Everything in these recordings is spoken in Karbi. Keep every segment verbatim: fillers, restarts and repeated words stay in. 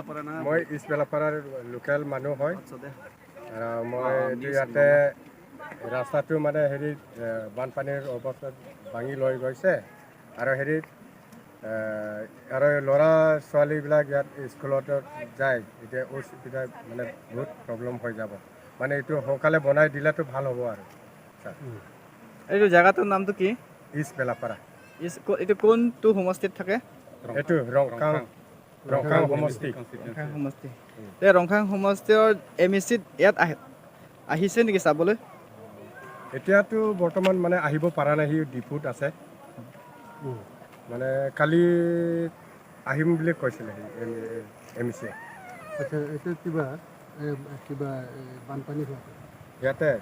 মই ইষ্ট বেলাপাৰাৰ লোকেল মানুহ হয়। আৰু মই এইটো ইয়াতে ৰাস্তাটো মানে হেৰি, এ, বানপানীৰ অৱস্থাত ভাঙি লৈ গৈছে। আৰু হেৰি, এ, আৰু ল'ৰা ছোৱালীবিলাক ইয়াত স্কুলত যায়, এতিয়া অসুবিধা মানে বহুত প্ৰব্লেম হৈ যাব। মানে এইটো সোনকালে বনাই দিলেতো ভাল হ'ব আৰু। ছাৰ। এইটো জেগাটোৰ নামটো কি? ইষ্ট বেলাপাৰা। ইষ্ট, ক-, এইটো কোনটো সমষ্টিত থাকে? এইটো ৰংখাং, ৰংখাং সমষ্টি। ৰংখাং সমষ্টি। তে ৰংখাং সমষ্টিৰ এম ই চি ইয়াত আহে, আহিছে নেকি চাবলৈ? এতিয়াতো বৰ্তমান মানে আহিব পৰা নাই, সি ডিপুত আছে। মানে কালি আহিম বুলি কৈছিলে সি, এম ই চি। আচ্ছা, এইটো কিবা, এ, কিবা, এ, বানপানী হোৱা? ইয়াতে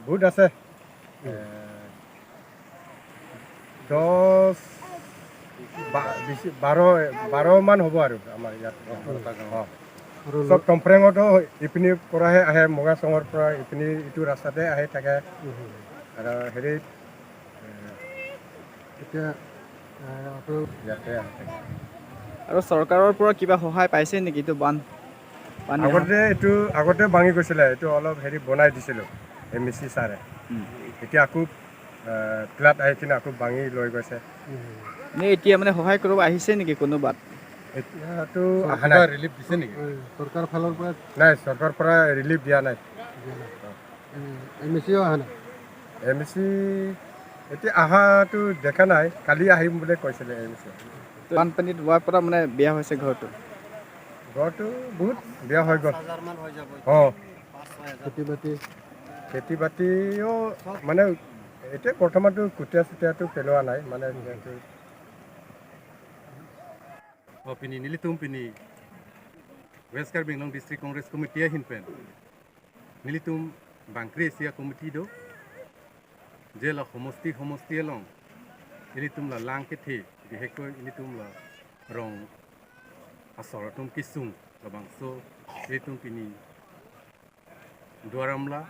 বহুত আছে। এ, দহ, বা-, বেছি, বাৰ, বাৰ মান হ'ব আৰু আমাৰ ইয়াত। বাৰ টা গাঁও। অ। আৰু চব ল- টমফ্ৰেঙতো ইপিনি পৰাহে আহে, মগাচঙৰ পৰা ইপিনি ইটো ৰাস্তাতে আহি থাকে। উম, হুম। আৰু হেৰি, এ, এতিয়া, এ, আপোনালোক ইয়াতে আহি থাকে। আৰু চৰকাৰৰ পৰা কিবা সহায় পাইছে নেকি এইটো বান, পানী অহা? আগতে এইটো, আগতে ভাঙি গৈছিলে, এইটো অলপ হেৰি বনাই দিছিলোঁ এম ই চি ছাৰে। উম। এতিয়া আকৌ, এ, ফ্লাড আহি কিনে আকৌ ভাঙি লৈ গৈছে। উম। নে এতিয়া মানে সহায় কৰিব আহিছে নেকি কোনোবাত? এতিয়াতো অহা নাই। কিবা ৰিলিফ দিছে নেকি? এ, চৰকাৰ ফালৰ পৰা? নাই, চৰকাৰৰ পৰা ৰিলিফ দিয়া নাই। দিয়া নাই। এ, এম ই চিও অহা নাই? এম ই চি এতিয়া অহাটো দেখা নাই, কালি আহিম বুলি কৈছিলে এম ই চি। বানপানীত হোৱাৰ পৰা মানে বেয়া হৈছে ঘৰটো? ঘৰটো বহুত বেয়া হৈ গ'ল। পাঁচ হাজাৰ মান হৈ যাব। অ। খেতি বাতি? খেতি বাতিও মানে এতিয়া বৰ্তমানতো কঠীয়া চুতীয়াটো পেলোৱা নাই, মানে যিহেতু অ, pini nelitum pini West Karbi Anglong District Congress Committee ahin pen nelitum bangkre isi a-committee do, je la homosti homosti along ilitum la lang kethe, bihekkoi ilitum la rong asor atum kesung, labangso ilitum pini Duar Amla,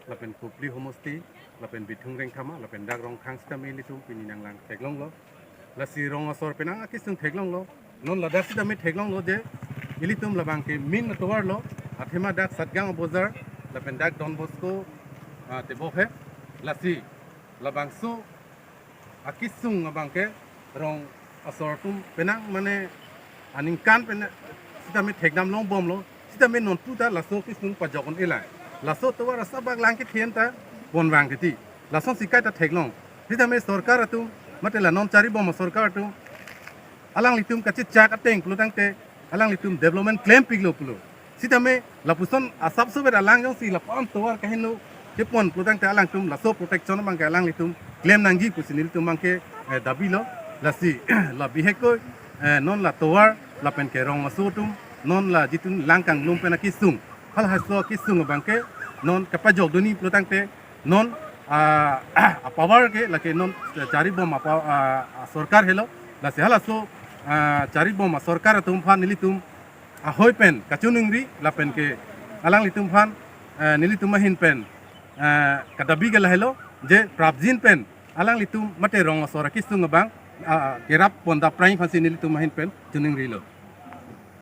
lapen Kopili homosti, lapen Bithung Rengkhama, lapen dak Rongkhang sitame ilitum pini nanglang theklonglo. Lasi rong asor penang akesung theklonglo. Non ladak sitame theklonglo je ilitum labang ke main atovar lo, athema dak Satgaon Bazar, lapen dak Don Bosco, ah, tebok he. Lasi labangso akesung abang ke rong asor atum penang mane aningkan pen sitame thekdam longbomlo, sitame nonpu ta laso kesung pajok un-elang. Laso tovar asabak lang kethe an ta ponvang keti. Lasonsi kaita theklong. Sitame sorkar atum, mate la non charibom asorkar atum, alanglitum kachechak ateng pulotangte alanglitum development klempiklo pulo. Sitame lapuson asap sobet alang jongsi lapu-an tovar kaheno kepon pulotangte alangtum laso protection abang ke alanglitum klem nangji pusi nelitum abang ke, eh, dabi lo. Lasi la bihekkoi, eh, non la tovar lapen ke rong asor atum non la jitun lang kanglum pen akesung, halahaiso akesung abang ke non kapajok dunji pulotangte non, ah, apower ke lake non charibom apa, ah, sorkar helo. Lasi halaso, ah, charibom asorkar atum aphan nelitum ahoi pen kachiningri lapen ke alanglitum aphan, eh, nelitum ahin pen, eh, kadabi ke lahelo je prapjin pen alanglitum mate rong asor akesung abang, ah, kerap pon dapprang aphansi nelitum ahin pen chiningrilo.